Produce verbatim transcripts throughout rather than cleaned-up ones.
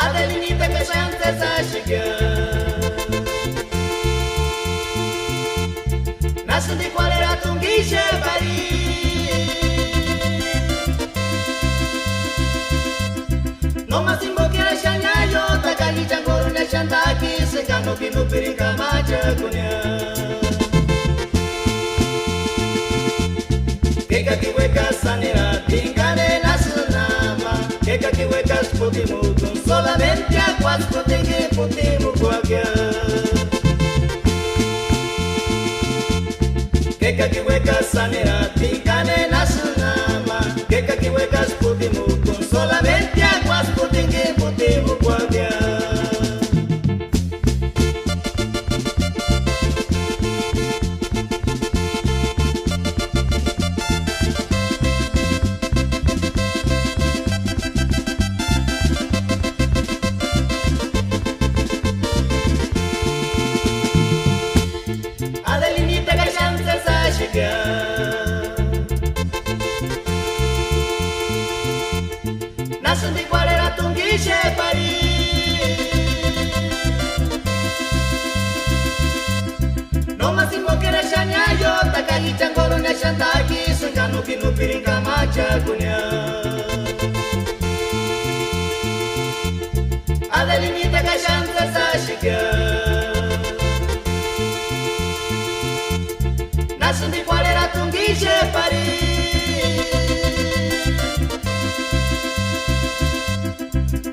Adelinitaka xáni tsésï axaka. Násïndi kuarheratungu ixepari. Nóma jimboki eraxani aiotaka, ichani k'óru nexani takisï ka nóki nupirini kamachakunia. Kékakini uekasï anera tinkanenasï nama, kékakini uekasï putimukuni, solamente akuasï putingi putimukuakia. Kékakini uekasï anera tinkanenasï nama, kékakini uekasï putimukuni, solamente akuasï putingi putimukuakia. Adelinitaka xáni tsésï axaka. Násïndi kuarheratungu ixepari. Nóma jimboki eraxani aiotaka, ichani k'óru nexani takisï ka nóki nupirini kamachakunia. Adelinitaka xáni tsésï axaka. Násïndi kuarheratungu ixepari.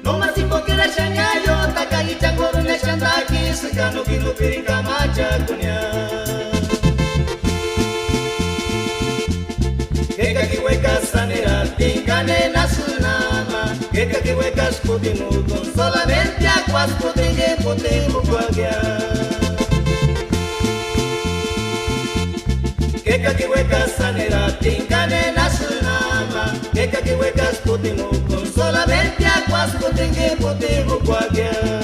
Nóma jimboki eraxani aiotaka, ichani k'óru nexani takisï ka nóki nupirini kamachakunia. Kékakini uekasï anera tinkanenasï nama, kékakini uekasï putimukuni, solamente akuasï putingi putimukuakia. Kékakini uekasï anera tinkanenasï nama, kékakini uekasï putimukuni, solamente akuasï putingi putimukuakia.